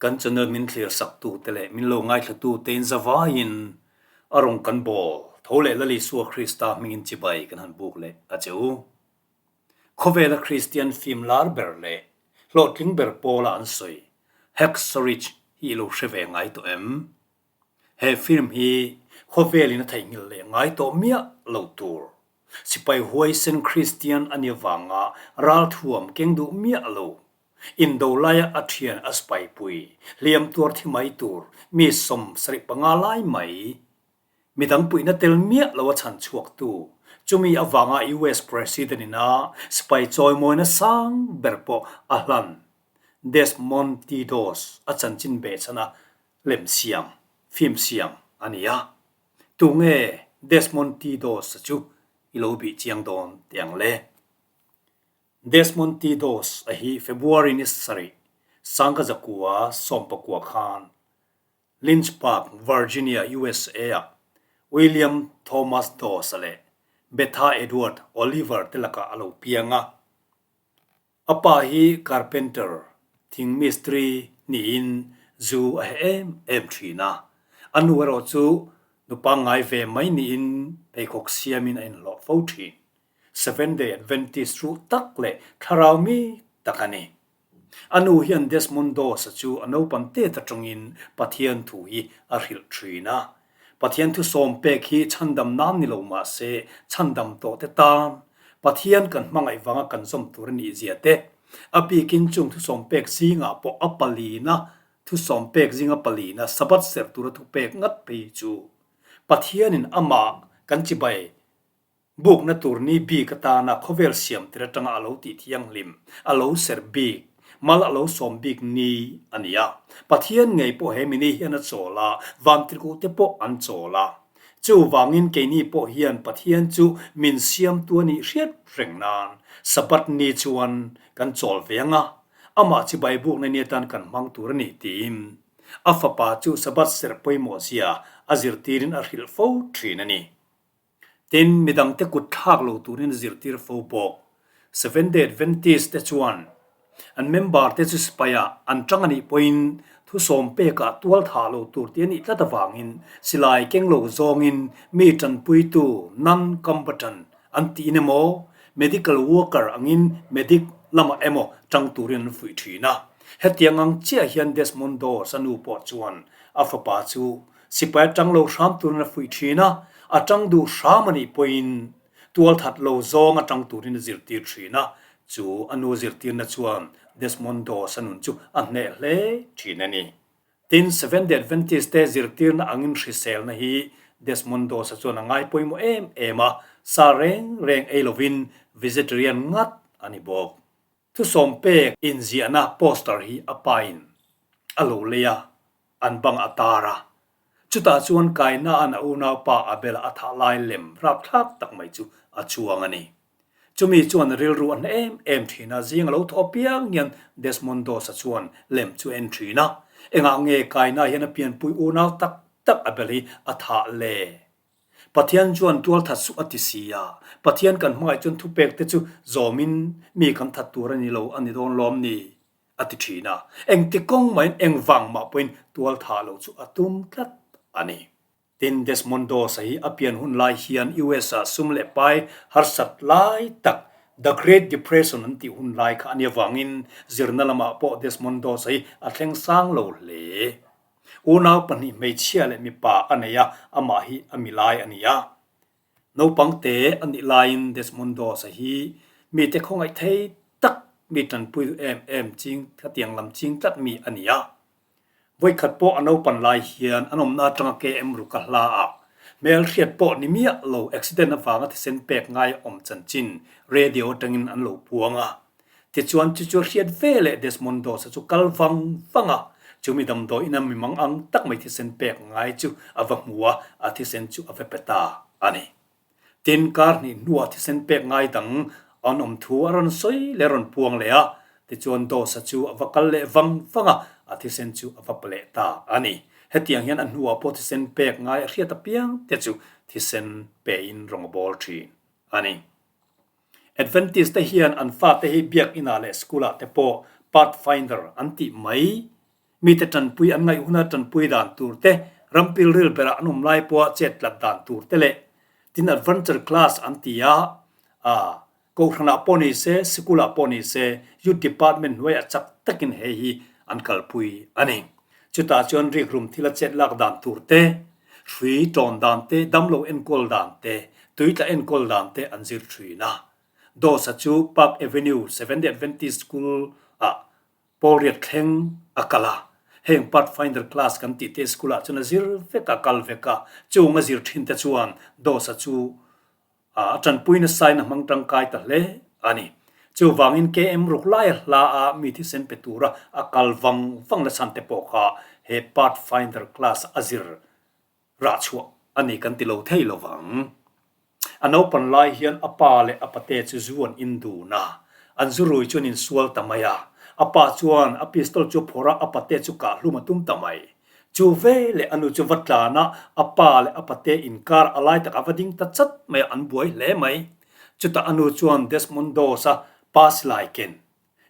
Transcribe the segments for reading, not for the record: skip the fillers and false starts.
Kan channel min thlir sak tu te leh min lo ngaithla tu te in zavaiin a rawn kan bawl tho leh Lal Isua Krista hmingin chibai kan han buk leh a che u. Khawvela Kristian film lar ber leh hlawhtling ber pawla an sawi Hacksaw Ridge hi i lo hre ve ngai tawh em? He film hi khawvelin a theihnghilh leh ngai tawh miah lo tur. Sipai huaisen Kristian a nih avanga ralthuam keng duh miah lo. Indo laia a thian a sipaipui, hliam tuar thi mai tur mi 75 lai mai. Midang puihna tel miah lo a chhan chhuaktu, chumi avanga US President ina sipai chawimawina sang ber pawh a hlan Desmond T. Doss a chanchin behchhana lem siam, film siam a ni a. Tunge Desmond T. Doss-a chu i lo bih chiang dawn teh ang le? Desmond T. Doss-a hi February ni sarih, Sangkazakua sawmpakua khan Lynchburg, Virginia, USA-ah William Thomas Doss-a leh Betha Edward Oliver te lakah a lo piang a. A pa hi carpenter, thing mistri, niin zu a heh em em thin a. A nu erawh chu nu pangngai ve mai niin pheikhawk siamin a inhlawh fo thin. Seventh Day Adventist ruh tak leh thlarau mi tak a ni. A nu hian Desmond Doss-a chu a naupan tet atangin Pathian thu hi a hrilh thin a. Pathian thu sawm pek hi chhandam nan ni lo mah se chhandam tawh te tan Pathian kan hmangaih vanga kan zawm tur a nih zia te, a bikin chung thu sawm pek zingah pawh a palina thu sawm pek zinga palina Sabbath serh tura thu pek ngat phei chu Pathianin amah kan chibai Bukna tur ni bik atana khawvel siam tir atanga a lo tih thianghlim, a lo serh bik, mal a lo sawm bik ni a ni a. Pathian ngei pawh he mini hian a chawl a, vantirhkuh te pawh an chawl a. Chuvangin keini pawh hian Pathian chu min siamtu a nih hriat reng nan Sabbath ni chuan kan chawl ve ang a, amah chibai bukna ni atan kan hmang tur a ni tiin a fapa chu Sabbath serh pawimawh zia a zirtirin a hrilh fo thin a ni. Tin, midangte kut thlak lo turin a zirtir fo bawk. Seventh-day Adventist te chuan an member te chu sipaia an tang a nih pawhin thusawm pekah tual thah lo tur tih a nih tlat avangin silai keng lo zawngin mi tanpuitu non-combatant an tiin emaw medical worker angin medic lamah emaw tang turin an fuih thin a. Hetiang ang chiah hian Desmond Doss a nu pawh chuan a fapa chu Sipai atang lo hram turin a fuih thin a, a tang duh hram a nih pawhin tual that lo zawng atang turin a zirtir thin a, chu a nu zirtirna chuan Desmond Doss a nun chu a hneh hle thin a ni. Tin, Seventh-day Adventist te zirtirna angin hriselna hi Desmond Doss a chuan a ngai pawimawh em em a, sa reng reng ei lovin vegetarian ngat a ni bawk. Thusawm pek inziahna poster hi a pain a lo lei a, an bang a tar a. Chutah chuan Kaina'n a unaupa Abel-a a thah lai lem rapthlak tak mai chu a chuang a ni. Chumi chuan rilru a hna em em thin a, zing a lo thawh apiang hian Desmond Doss-a chuan lem chu a en thin a. Engah nge Kaina hian a pianpui unau tak tak Abel hi a thah le? Pathian chuan tual that suh a ti si a, Pathian kan hmangaih chuan thupek te chu zawmin mi kan that tur a ni lo a ni dawn lawm ni? a ti thin a. Engti kawng mahin engvang mah pawhin tual thah lo chu a tum tlat a ni. Tin, Desmond Doss-a hi a pian hun lai hian US-ah sum leh pai harsat lai tak The Great Depression an tih hun lai kha a nih avangin zirna lamah pawh Desmond Doss-a hi a thleng sang lo hle. Unau pahnih hmeichhia leh mipa a nei a, amah hi a milai a ni a. Naupang te a nih laiin Desmond Doss-a hi mite khawngaih thei tak, mi tanpui duh em em ching, khatiang lam ching tlat mi a ni a. Vawikhat pawh a naupan lai hian an awmna atanga KM Ruka hla ah hmelhriat pawh ni miah lo accident avanga thisen pek ngai awm chanchin radio atangin an lo puang a. Tichuan chu chu hriat ve leh Desmond Doss-a chu kal vang vang a, chu mi damdawi ina mi mang ang tak mai thisen pek ngai chu a va hmu a, a thisen chu a va pe ta a ni. Tin, kar hnih hnuah thisen pek ngai dang an awm thu a rawn sawi leh a rawn puang leh a, tichuan Doss-a chu a va kal leh vang vang a, a thisen chu a va pe leh ta a ni. Hetiang hian a hnuah pawh thisen pek ngai a hriat apiang te chu thisen pein rawng a bawl thin a ni. Adventist te hian an fate hi biakinah leh school-ah te pawh Pathfinder an tih mai. Mite tanpui an ngaih huna tanpui dan tur te, ram pilril berah an awm lai pawha chet tlat dan tur te leh tin adventure class an ti a, aa Kohhranah pawh ni se, sikulah pawh ni se Youth Department hnuaiah chak takin hei hi an kalpui a ni. Chutah chuan rikrum thila chet lak dan tur te, hrui tawn dan te, damlo enkawl dan te, tuitla enkawl dan te an zir thin a. Dawsa chu Park Avenue Seventh-day Adventist School-ah Pawlriat thleng a kal a, heng Pathfinder class kan tih te school ah chuan a zir vek a, kal vek a, chung a zir thin te chuan Dawsa chu a tanpui nasain a hmang tangkai ta hle a ni. Chuvangin KM ruk lai a hla a mi thisen pe tura a kal vang vang la chhan te pawh kha he Pathfinder class a zir rah chhuah a ni kan ti lo thei lo vang. A naupan lai hian a pa leh a pate chu zu an in dun a, an zu rui chu an insual ta mai a. A pa chuan a pistol chu a phawrh a, a pate chu kah hlum a tum ta mai. Chu ve leh a nu chu va tlan a, a pa leh a pate inkar a lai takah va ding ta chat mai a, an buai hle mai. Chutah a nu chuan Desmond Doss-a pa silai ken,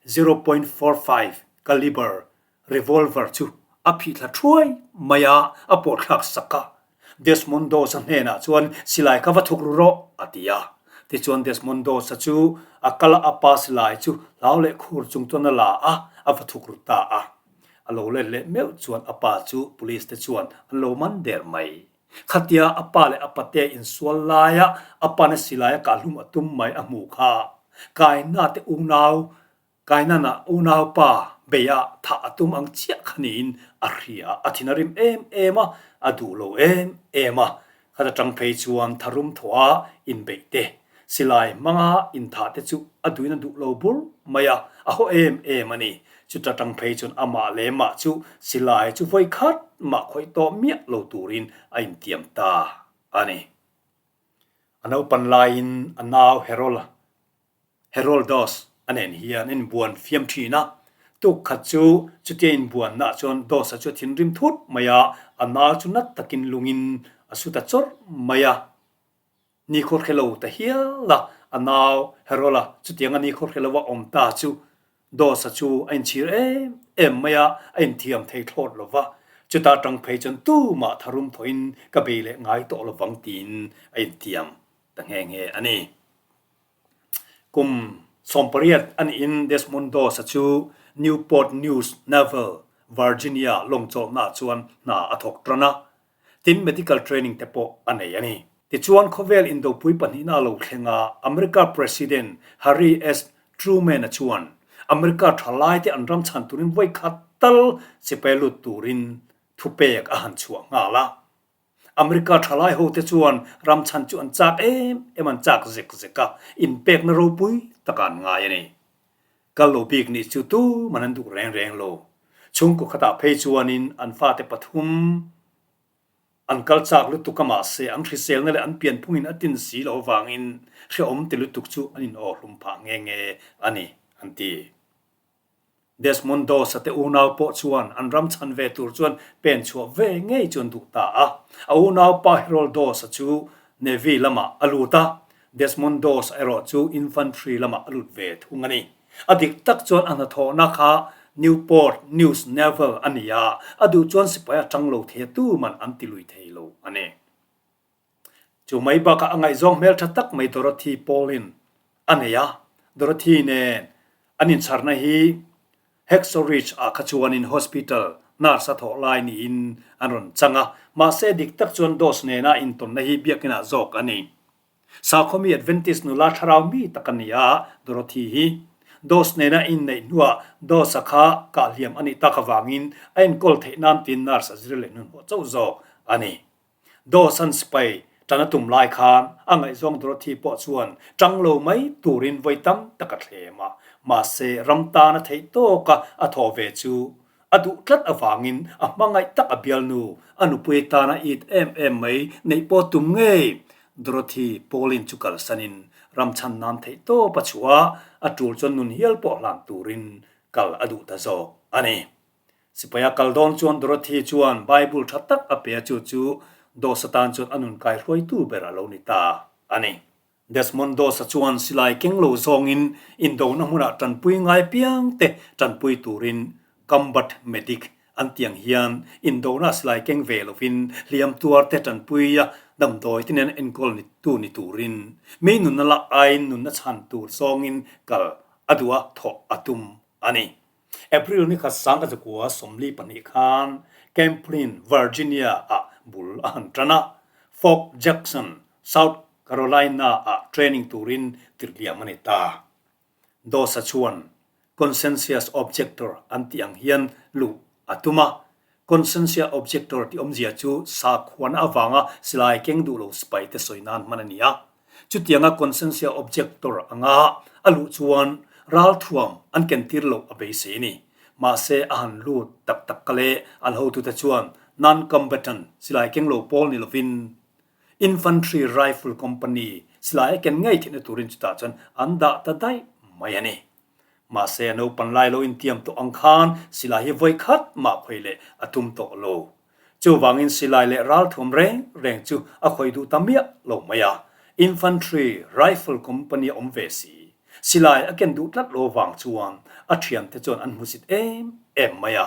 0.45 caliber revolver chu a phih thla thuai mai a, a pawh thlak sak a. Desmond Doss-a hnenah chuan silai kha va thuk ru rawh, a ti a. Tichuan Desmond Doss-a chu a kal a, a pa silai chu hlau leh khur chung chuan a la a, a va thuk ru ta a. A lo let leh meuh chuan a pa chu police te chuan an lo man der mai. Khatia a pa leh a pate insual laia a pana silai a kahhlum a tum mai a hmuh kha Kaina te unau Kainana unaupa beia thah a tum ang chiah kha niin a hria a, a thin a rim em em a, a duh lo em em a. Khat atang phei chuan tharum thawha inbeih te, silai hmanga inthah te chu a duhin a duh lo bur mai a, a haw em em a ni. Chuta tang phei chuan amah leh mah chu silai chu vawi khat mah khawih tawh miah lo turin a intiam ta a ni. A naupan laiin a nau Herola Heroldos a nen hian an inbuan fiam thin a, tuk khat chu chutia inbuanna ah chuan Dos-a chu a thinrim thut mai a, a nau chu nat takin lungin a su ta chawrh mai a. Nikhua hre lo ta hial a, a nau Herola chutianga nikhua hre lova awm ta chu Dos-a chu a inchhir em em mai a, a inthiam thei thlawt lo va, chuta tang phei chuan tumah tharum thawhin ka bei leh ngai tawh lovang tiin a intiam ta nghe nghe a ni. Kum 18 a nihin Desmond Doss-a chu Newport News Naval, Virginia lawngchawlhnaah chuan hna a thawk tan a, tin medical training te pawh a nei a ni. Tichuan khawvel indopui pahnihna a lo thleng a, America President Harry S. Truman-a chuan America thalaite an ram chhan turin vawi khat tal sipai lut turin thupek a han chhuah nghal a. America thalai ho te chuan ram chhan chu an chak em em an chak zek zek a, inpekna ropui taka an ngai a ni. Kal lo bik nih chu tuman an duh reng reng lo. Chhungkaw khatah phei chuanin an fate pathum an kal chak lutuk a mahse an hriselna leh an pianphungin a tin si loh avangin hrehawm ti lutuk chu an inawhlum phah nghe nghe a ni, an ti. Desmond Doss-a te unau pawh chuan an ram chhan ve tur chuan pen chhuah ve ngei chu an duh ta a. A unaupa Harold Doss-a chu Navy lamah a lut a, Desmond Doss-a erawh chu Infantry lamah a lut ve thung a ni. A dik tak chuan a hnathawhna kha Newport News Naval a ni a, a duh chuan sipai a tang lo thei tuman an ti lui thei lo a ni. Chu mai bakah a ngaihzawng hmeltha tak mai Dorothy Paulin a nei a, Dorothy nen an inchharna hi Hacksaw Ridge ah kha chuanin hospital nurse a thawh lai niin an rawn chang a, mahse dik tak chuan Doss nena intawnna hi biakinah zawk a ni. Sakhawmi Adventist nula thlarau mi tak a ni a, Dorothy hi Doss nena inneih hnuah Doss-a kha kahhliam a nih tak avangin a enkawl theih nan tiin nurse a zir leh hnuhnawh chauh zawk a ni. Dawson sipai tan a tum lai khan a ngaihzawng Dorothy pawh chuan tang lo mai turin vawi tam tak a thlem a, mahse ram tan a theih tawka a thawh ve chu a duh tlat avangin a hmangaih tak a bialnu, a nupui tana it em em mai neih pawh tum ngei Dorothy Pauline chu kalsanin ram chhan nan theih tawp a chhuah a, a tul chuan nun hial pawh hlan turin kal a duh ta zawk a ni. Sipaia kal dawn chuan Dorothy chuan Bible tha tak a pe a chu chu Doss atan chuan a nun kai hruaitu ber a lo ni ta a ni. Desmond Doss-a chuan silai keng lo zawngin indona hmunah tanpui ngai piang te tanpui turin Combat Medic An tiang hian indona silai keng ve lovin hliam tuar te tanpui a damdawi te nen enkawl ni tu ni turin mi nunna lak aiin nunna chhan tur zawngin kal a duh a thawh a tum a ni. April ni khat sangkazakua 42 khan Camplin, Virginia ah bul a han tan a, Fort Jackson, South Carolina ah training turin tirhliam a ni ta. Dawsa chuan Conscientious Objector an tih ang hian luh a tum a. Conscientious Objector tih awmzia chu sakhuana avanga silai keng duh lo sipai te sawi nan hman a ni a. Chutianga Conscientious Objector anga a luh chuan ralthuam an kentir loh a beisei a ni. Mahse a han lut tak tak ka leh an hotute chuan non-combatant silai keng lo pawl ni lovin Infantry Rifle Company silai a ken ngei theihna turin chutah chuan an dah ta daih mai a ni. Mahse a naupan lai lo intiam tawh ang khan silai hi vawi khat mah khawih leh a tum tawh lo. Chuvangin silai leh ralthuam reng reng chu a khawih duh ta miah lo mai a. Infantry Rifle Company a awm ve si. Silai a ken duh tlat lo vang chuan a thiante chuan an hmusit em em mai a.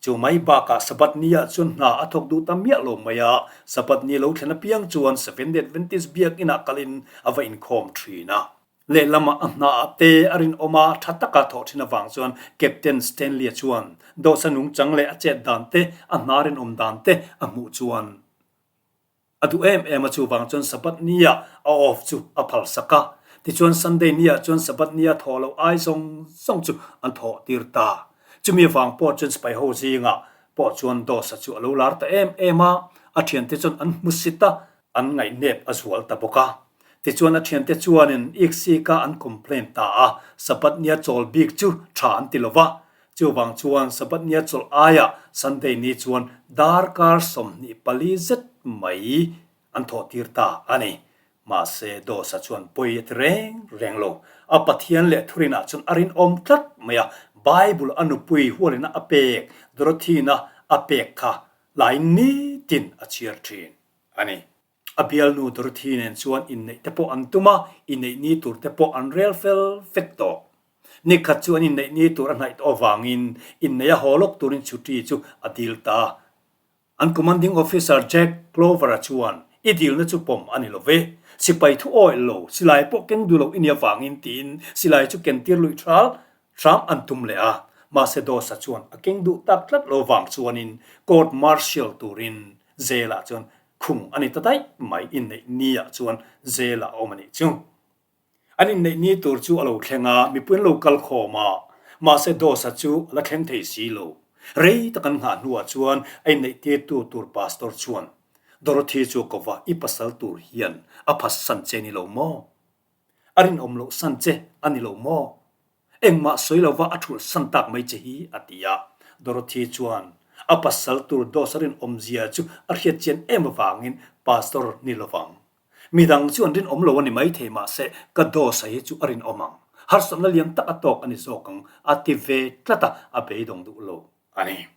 Chu mai bakah Sabbath ni ah chuan hna a thawk duh ta miah lo mai a, Sabbath ni lo thlen apiang chuan Seventh Day Adventist biakinn ah kalin a va inkhawm thin a. Lehlamah a hna ah te a rinawm a, tha taka thawh thin avang chuan Captain Stanley-a chuan dawhsan nungchang leh a chet dan te, a hna rinawm dan te a hmuh chuan A duh em em a chuvang chuan Sabbath nia a off chu a phal sak a. Tichuan Sunday nia chuan Sabbath nia thawh loh ai zawng zawng chu an thawh tir ta. Chumi avang pawh chuan sipai ho zingah pawh chuan Dawsa chu a lo lar ta em em a, a thiante chuan an hmu sit a, an ngaihnep a zual ta bawk a. Tichuan a thiante chuanin iksika an complain ta a, Sabbath nia chawl bik chu tha an ti lo va, Chuvang chuan Sabbath nia chawlh aiah Sunday ni chuan darkar 24 zet mai an thawh tir ta a ni. Mahse Dawsa chuan pawi a ti reng reng lo. A Pathian leh thurinah chuan a rinawm tlat mai a, Bible a nupui hualina a pek, Dorothy-na a pek kha lain nitin a chhiar thin a ni. A bialnu Dorothy nen chuan inneih te pawh an tum a, inneih ni tur te pawh an rel fel vek tawh. Nikhat chu an inneih ni tur a hnaih tawh avangin inneih a haw lawk turin chhuti chu a dil ta. An commanding officer Jack Clover-a chuan, I dilna chu pawm a ni lo ve. Sipai thu awih lo, silai pawh keng duh loh i nih avangin tiin silai chu kentir luih thal hram an tum leh a. Mahse Dawsa chuan a keng duh tak tlat lo vang chuanin court martial turin Jail-ah chuan Khung a ni ta daih mai, inneih ni ah chuan jail ah a awm a nih chu. An inneih ni tur chu a lo thleng a, mipui an lo kal khawm a, mahse Dawsa chu a la thleng thei si lo. Rei tak an nghah hnuah chuan a inneih tirtu tur pastor chuan Dorothy chu a ko va, I pasal tur hian a phatsan che ni lo maw? A rinawm loh san che a ni lo maw? Engmah sawi lova a thulh san tak mai che hi, a ti a. Dorothy chuan a pasal tur Dawsa rinawmzia chu a hriat chian em avangin Pastor ni lovang. Midang chu an rinawm lo a ni maithei mahse ka Dawsa hi chu a rinawm ang. Harsatna lian tak a tawk a ni zawk ang, a ti ve tlat a, a beidawng duh lo a ni.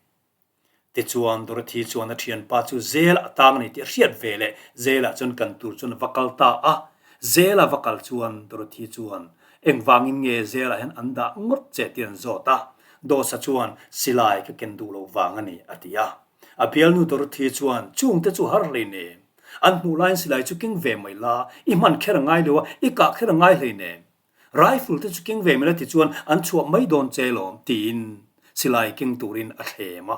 Tichuan, Dorothy chuan a thianpa chu Zela a tang a ni tih a hriat ve leh Zela chuan kan tur chuan a va kal ta a. Zela va kal chuan Dorothy chuan, Engvangin nge Zela hian an dah ngawt che tih an zawt a. Dawsa chuan, Silai ka ken duh loh vang a ni, a ti a. A bialnu Dorothy chuan, Chungte chu har hleinem. An hmuh laiin silai chu keng ve mai la, i hman kher a ngai lo a, i kah kher a ngai hleinem. Rifle te chu keng ve mai la tichuan an chhuah mai dawn che lawm tiin silai keng turin a thlem a.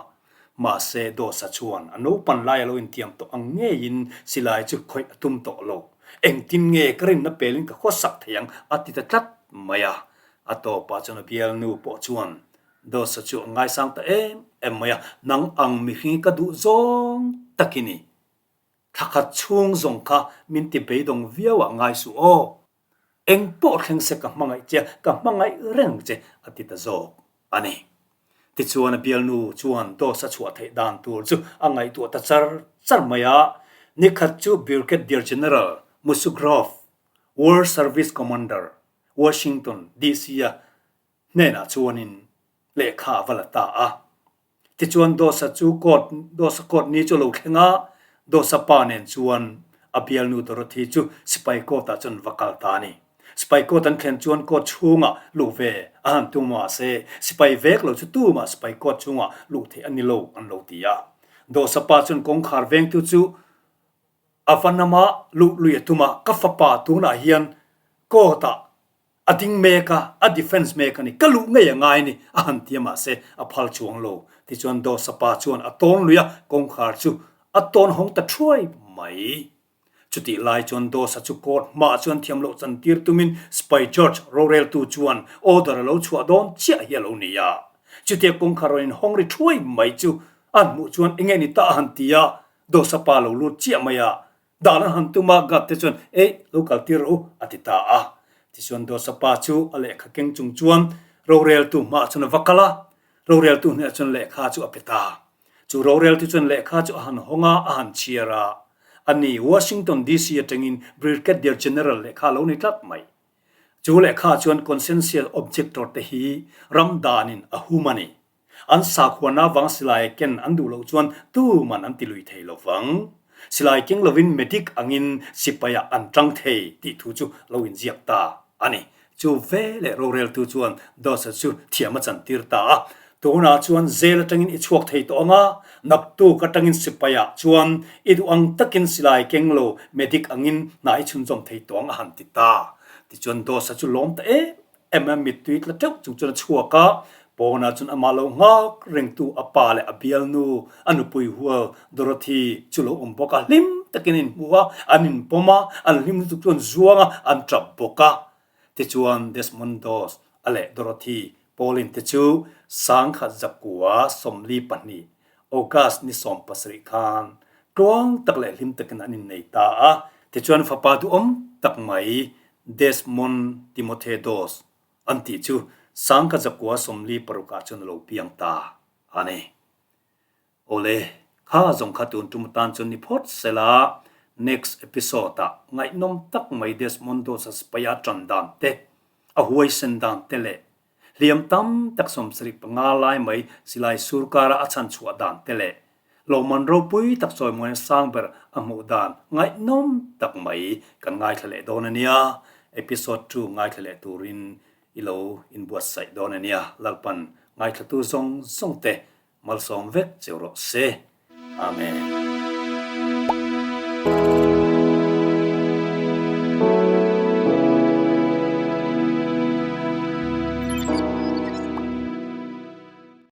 Mahse Dawsa chuan a naupan lai a lo intiam tawh ang ngeiin silai chu khawih a tum tawh lo. Engtin nge ka rinna pelin ka khawsak thei ang a ti ta tlat mai a. A tawpah chuan a bialnu pawh chuan Dawsa chu a ngaisang ta em em mai a, Nang ang mihring hi ka duh zawng tak i ni. Thlakhat chhung zawng kha min ti beidawng viau ah ngai suh aw. Eng pawh thleng se ka hmangaih che, ka hmangaih reng che, a ti ta zawk a ni. Tichuan a bialnu chuan Dawsa chhuah theih dan tur chu a ngaihtuah ta char char mai a. Nikhat chu Brigadier General Musgrove, War Service Commander, Washington, DC-a hnenah chuanin lehkha a va la ta a. Tichuan Dawsa chu court, Dawsa court ni chu a lo thleng a, Dawsa pa nen chuan a bialnu Dorothy chu sipai court ah chuan va kal ta a ni. Sipai court an thlen chuan court chhungah luh ve a han tum mahse sipai vek lo chu tumah sipai court chhungah luh theih a ni lo an lo ti a. Dawsa pa chuan kawngkhar vengtu chu a va nama luh lui a tum a, ka fapa tunah hian court ah A ding mek a, a defence mek a ni. Ka luh ngei a ngai a ni, a han ti a mahse a phal chuang lo. Tichuan Dawsa pa chuan a tawn lui a, kawngkhar chu a tawn hawng ta thuai mai. Chutih lai chuan Dawsa chu court hmaah chuan thiam loh chan tir tumin Spy George roreltu chuan order a lo chhuah dawn chiah hi a lo ni a. Chutia kawngkhar rawn inhawng ri thuai mai chu a han hmuh chuan enge ni ta a han ti a, Dawsa pa lo lut chiah mai a. Dan an han tum a, Gad te chuan, Ei, lo kal tir rawh u, a ti ta a. Tichuan Dawsapa chu a lehkha keng chung chuan roreltu hmaah chuan a va kal a, roreltu hnenah chuan lehkha chu a pe ta. Chu roreltu chuan lehkha chu a han hawng a, a han chhiar a. A ni, Washington DC atangin Brigadier General lehkha a lo ni tlat mai. Chu lehkha chuan Conscientious Objector te hi ram danin a hum a ni. An sakhuana vang silai ken an duh loh chuan tuman an ti lui thei lo vang. Silai keng lovin medic angin sipaiah an tang thei tih thu chu lo inziak ta a ni. Chu veleh roreltu chuan Dawsa chu thiam a chantir ta a. Tunah chuan jail atangin i chhuak thei tawh ang a, naktuk atangin sipaiah chuan i duh ang takin silai keng lo medic angin hna i chhunzawm thei tawh ang a han ti ta. Tichuan Dawsa chu lawm ta em Emma mittui tla teuh chung chuan a chhuak a, pawnah chuan amah lo nghak rengtu a pa leh a bialnu, a nupui hual Dorothy chu lo awm bawk a, hlim takin an inhmu a, an inpawm a, an hlim lutuk chu an zuang a, an tap bawk a. Tichuan Desmond Doss a leh Dorothy Pauline te chu sangkhat zakua 42, August ni 17 khan tluang tak leh hlim takin an innei ta a. Tichuan fapa duhawm tak mai Desmond Timothy Doss an tih chu sangka zakua 46 ah chuan a lo piang ta a ni. Awle, kha zawng kha tun tum atan chuan ni phawt sela next episode ah ngaihnawm tak mai Desmond Doss a sipai a tan dan te, a huaisen dan te leh hliam tam tak 75 lai mai silai surkara a chhan chhuah dan te leh Lawmman ropui tak chawimuaina sang ber a hmuh dan ngaihnawm tak mai kan ngaithla leh dawn a nia. Episode ii ngaithla leh turin i lo inbuatsaih dawn a nia. Lalpan ngaithlatu zawng zawng te malsawm vek cheu rawh se. Amen.